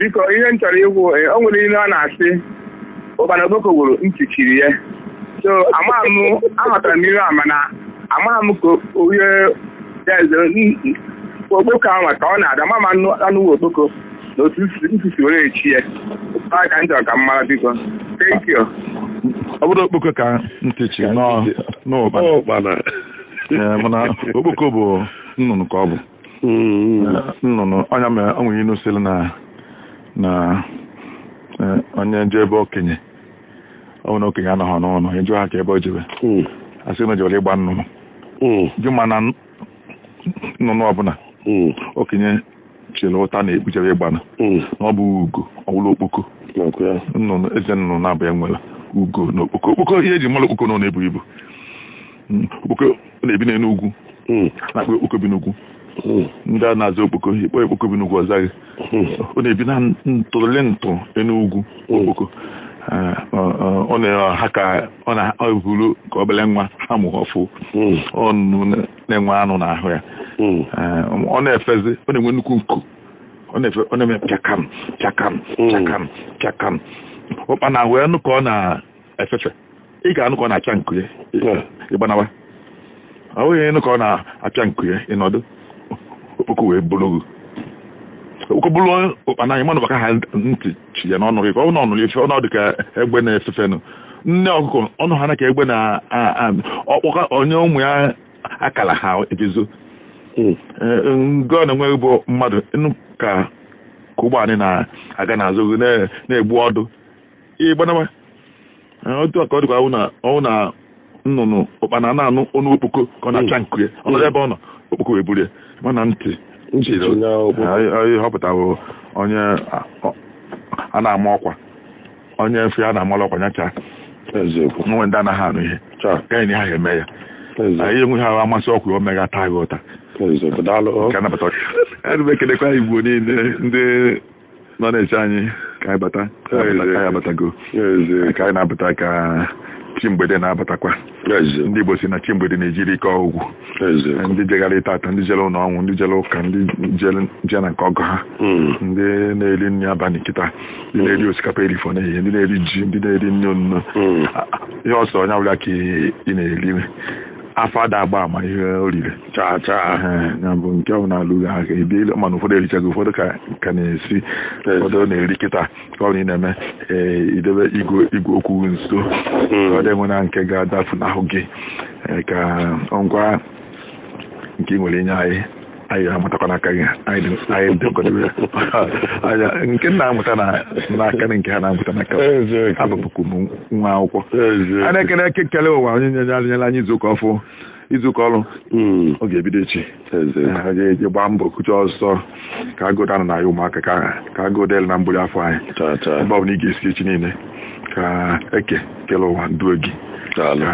Biko, ihe m chọrọ ikwu, o nwere ihe a na-asị ụkpana okpoko gwuru, ntị chiri ya. So amaghị m, aghọtara m ihe a, mana amaghị m ka onye eze okpoko ahụ ka ọ na-ada ma anụ anụwa okpoko na otu ntị si were echi ya. Ọ ka m chọrọ ka m mara, biko. Thank you. Ọ bụrụ okpoko ka ntị chi n'ụkpana. Ụkpana. Ee, mana okpoko bụ nnụnụ ka ọ bụ. Ee, nnụnụ ọnya mere o nwere inu sịrị na onye je ebe okenye, ọ bụ na okenye anọghị n'ụlọ, ịjụ ha ka ebe o jebe, asị na o jebere ịgba nnụnụ. Jụ ma na nnụnụ ọbụla okenye chịrị ụta na-ekpuchere ịgba na ọ bụ ugo ọwụlụ okpoko. Nakwa ya. Nnụnụ eze nnụnụ na-abụ ya nwere ugo na okpoko. Okpoko, ihe eji mara okpoko na ọ na-ebu ibu. Okpoko na-ebi n'elu ugwu, na-akpọ okpoko bi n'ugwu. Ndị a na-azụ okpoko, ikpọ okpoko bi n'ugwu, ọzaghị. Ọ na-ebi na ntụrụle ntụ enu ugwu okpoko. Ọ na ha ka ọ na-eburu ka obere nwa ha mụ ọfụ. Ọnụ na-enwe anụ n'ahụ ya. Ọ na-efezi, ọ na-enwe nnukwu nku, ọ na-efe, ọ na-eme pịakam pịakam pịakam pịakam. Ụkpana wee nụ ka ọ na-efefe, ị ga-anụ ka ọ na-apịa nku ya, ịgbanawa. Ọ bụghị ịnụ ka ọ na-apịa nku ya, ịnọdụ, okpoko wee bụrụ gị, okpoko bụrụ ụkpana anyị manụ maka ha ntị chi ya n'ọnụ gị ka ọ nọ ife ọnọdụ ka egbe na-efefenụ. Nne ọkụkọ ọnụ ha na ka egbe na ọkpọka onye ụmụ ya akara ha ejezo. Ngo na enweghị bụ mmadụ ịnụ ka ụgbọala na-aga n'azụ gị na-egbu ọdụ, ịgbanawa. Otu a ka ọ dịkwa ọwụ na nnụnụ ụkpana na-anụ ọnụ okpoko ka ọ na-acha nku ya, ọ nọdụ ebe ọ nọ, okpoko wee buru ya, mana ntị Ntị chi ya okpoko. Anyị họpụtawo onye a na-ama ọkwa, onye mfe a na-amala ọkwa nyacha. Eziokwu. Nwe ndị anaghị anụ ihe ka anyị ha eme ya. Eziokwu. Anyị enweghị ahụ amasị ọkwa, o megha taa gị ụta. Eziokwu, daalụ. Nke anabata, ana m ekelekwa Igbo niile ndị nọ na-eche anyị ka anyị bata, ka anyị abatago. Eziokwu. Ka anyị na-abata ka chi mgbede na-abatakwa. Eziokwu. Ndị Igbo si na chi mgbede na-ejiri ike ọgwụgwụ. Eziokwu. Ndị jegharị tata, ndị jere ụlọ ọnwụ, ndị jere ụka, ndị jere je na nke ọgọ ha, ndị na-eri nri abalị kịta, ndị na-eri osikapa erifọ n'ehihie, ndị na-eri ji, ndị na-eri nri onunu, ihe ọsọ onye ọbụla ka ị na-eri, afọ ada agba ama ihe o riri. Chaa chaa. Ehe, ya bụ nke ọ bụla alụghị aka ebiela, mana ụfọdụ erichago, ụfọdụ ka na-esi, ụfọdụ na-eri kịta. Ka ọ bụla ị na-eme, ee, idebe igwe igwe okwu gị nso ka ọ dị enwe na nke ga-adafunahụ gị. Ee, ka ngwa nke ị nwere inye anyị, anyị amụtakwa n'aka gị. Anyị dị anya nke m na-amụta n'aka na nke ha na-amụta n'aka. Eziokwu. Abụbụkwu m nwa akwụkwọ. Eziokwu. A na-ekele ekele ụwa onye nyere anyị izuụka ọfụ, izuụka ọrụ. Ọ ga-ebido echi. Eziokwu. Ha ga-eje gbaa mbọ kuche ọsọ ka agụụ anọ na ya ụmụaka ka agụụ dịrị na mgburi afọ anyị. Chaa chaa. Ebe ọ bụla ị ga-esi echi niile, ka eke kele ụwa duo gị. Daalụ. Ka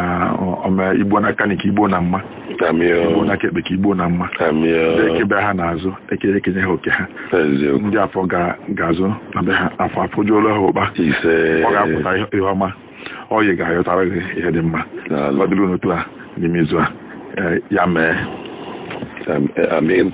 ọ mee igbo n'aka na ka igbo na mma, Amio. igbo n'aka ekpe ka igbo na mma. Amio. Eke be ha n'azụ, eke ekenye ha oke ha. Eziokwu. Ndị afọ ga-azụ na be ha, afọ afọjuola ha ụkpa. Ise. Ọ ga-apụta ihe ọma, ọyị ga-ayọtara gị ihe dị mma. Daalụ. Ọ dịrị unu otu a n'ime izu a. Ee, ya mee. Amin.